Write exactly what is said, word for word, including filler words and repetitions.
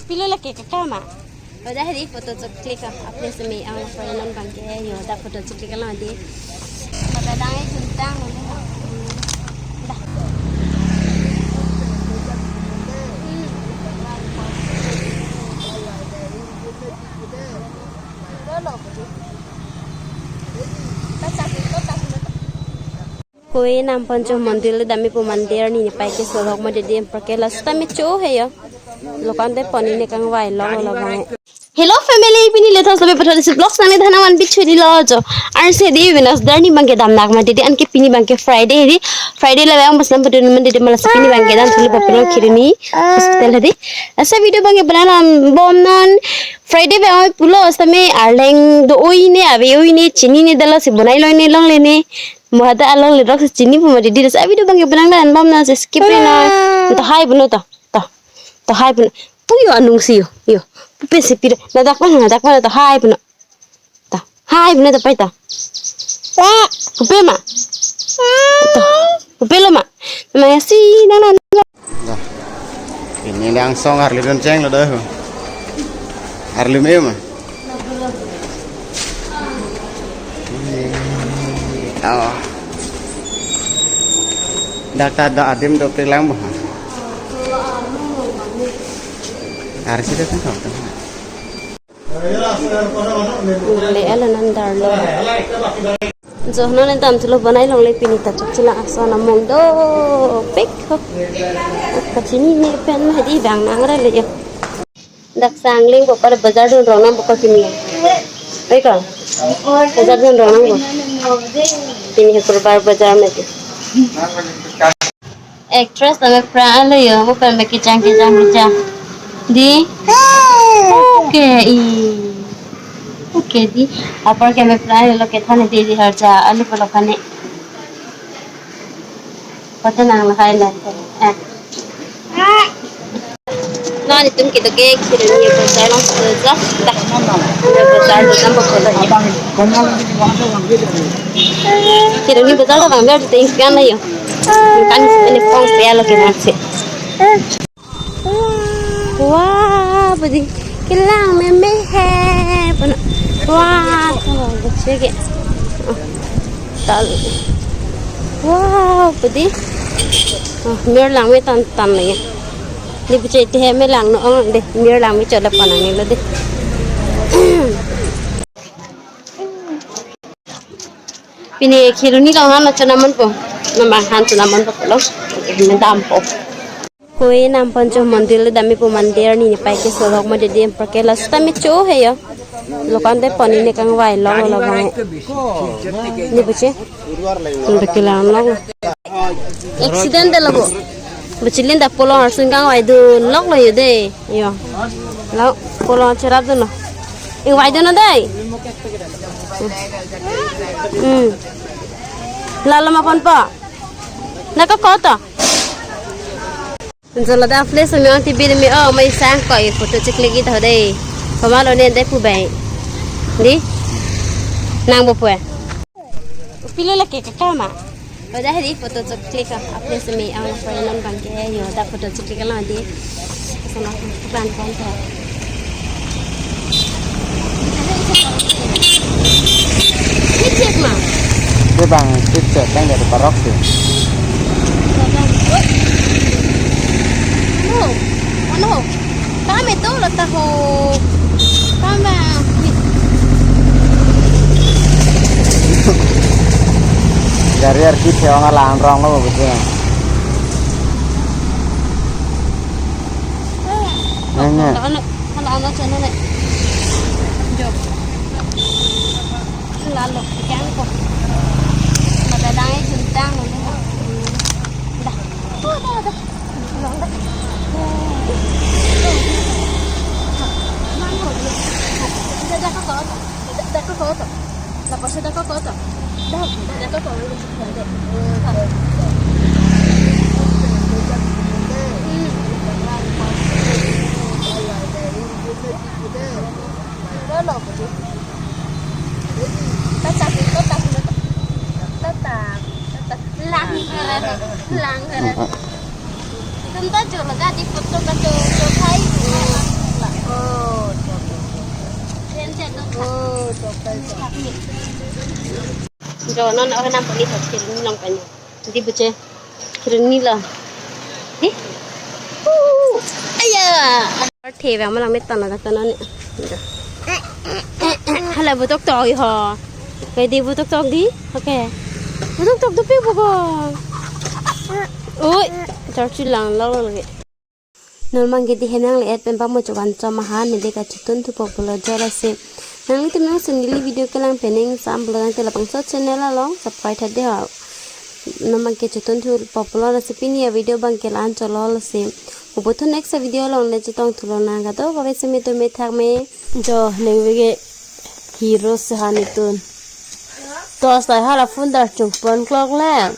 Pilo lake kakama. Pada hari photo chok click ah. Apne semi ang photo non bangke yo da photo chok click lang di. Pada dang juntang. Dah. Koi nam poncho mondir dami pu mandir ni pai ke solok mo didi em parke la sita me cho he yo. Lokan te poni ne kangvai long lo bang. Hello family, pini le thos lobe pathot isi vlogs nang le dhana wan bichu di lo jo. Arse di Venus dar ni bangke dam nak ma didi anke pini bangke Friday di. Friday la bang bas nam padu man didi malas pini bangke dam thulu papro khiruni hospital di. Asa video bangke bana nam bom non. Friday bang oi pulo sita me arleng do oi ne ave oi ne chini ne dala si bonai long ne longle ne. Mohada along le rok si chini pu ma didi das abi do bangke benang dan bom na si skip le na. To hai puno to. To. To hai puno. Puyo anung si yo. Yo. Pupe si pira. Na dak mana, na dak mana to hai puno. To. Hai puno to pai to. Pupe ma. To. Pupe lo ma. Ma si nang nang. Dah. Pini langsung arli don cheng lo dah. Arli me ma. Oh. Dak ta da adim do prilang bo. Arsi da tang kau tang. Le ala nandar lo. Jo non entam thulo bonai longle pini ta chok chila aso na mong do pek ho. Kachini ne pen ma di bang nang ra le yo. Dak sangling bo par bazar dun rong nang bo ko pini. Oi ko. Bazar dun rong nang bo. Pini he kurbar bazar me di. Actress tame pra lo yo, mo pen be kejang kejang kejang. Di. Oke i. Oke di. Apar ke me pra lo ke thane di di harja alu polo kane. Kote nang lahai na. Eh. Nelitum kedo ke Kheroni bazar along so ja. Dah. Bazar do jam bokol ya. Kheroni bazar do bang ber ting kan yo. Kan ini pong pia lo ke nang si. Wah, budi kelang meme he. Pun wah, tuh bagus ya ke. Oh. Tal. Wow, pudi. Oh, mir lang me tan tan lagi. Di biche ti he me lang no ong de. Mir lang me chola panang ni lo de. Pini Kheroni long han chona man po. Nambang han chona man po lo. Dam po. Koi nam poncho mondir le dami pu mandir ni pai ke solok mo didi em parke la sita me cho he yo. Lokan te poni ne kangvai long lo bang. Ni buche. Tum te kelang long. Accident de lo bo. Buche lin da polong arsung kangvai dun lok lo yo de. Yo. Lo polong cherap dun lo. Ingvai dun lo dai. Hmm. Lalo ma pon po. Na ko koto. Jolada place me on T V me o mai sang ko e photo chek legi ta dei. Pamalo ne dei pu bai. Di. Nang bo pu. Pilo lake kakama. Pada hari photo chek legi ka. Place me on for non bangke yo da photo chek legi la di. Sana ban kon ta. Ni cek ma. Dia bang cek cek kan dari parok sih. Ano? Ano? Kami tu lo tahu. Kami. Dari arti sewa ngalang rong lo betul. Nanya. Ano? Ano ano channel eh? Job. Lalo, kyan ko. Madadang eh juntang ano. Dah. Oh, dah, dah. Long dah. Dah, dah, ko, ko, to. Dah, dah, ko, ko, to. Dah, dah, ko, ko, ko, ko. Hmm. Lang heret, lang heret. Itum ta jo laga di foto ka jo, jo khai. Jo non aho nam poni thot kiring long pen. Di buche. Kiring ni lo. Di. Uh, aya. Thevang malang metan na katonon. Hala butok tok ho. Kai di butok tok di. Oke. Butok tok dope buko. Oi, charchu lang lang lagi. Non abangke di henang le et pen pamochok an chom ahan ne de kachetun thupo pulo jo lasi. Nanglitum nangsi neli video kelang pen ning sam pulo nangte labangso channel along subscribe tha de ho. Non abangke chetun thupo pulo lasi pini a video abangke la-an cholo lasi. Upo thu next video along le chetong thulo nang kado kave semi tu me thak me. Jo neng vege hero se han itun. Tos tai hala phone dar chung pon clock lang.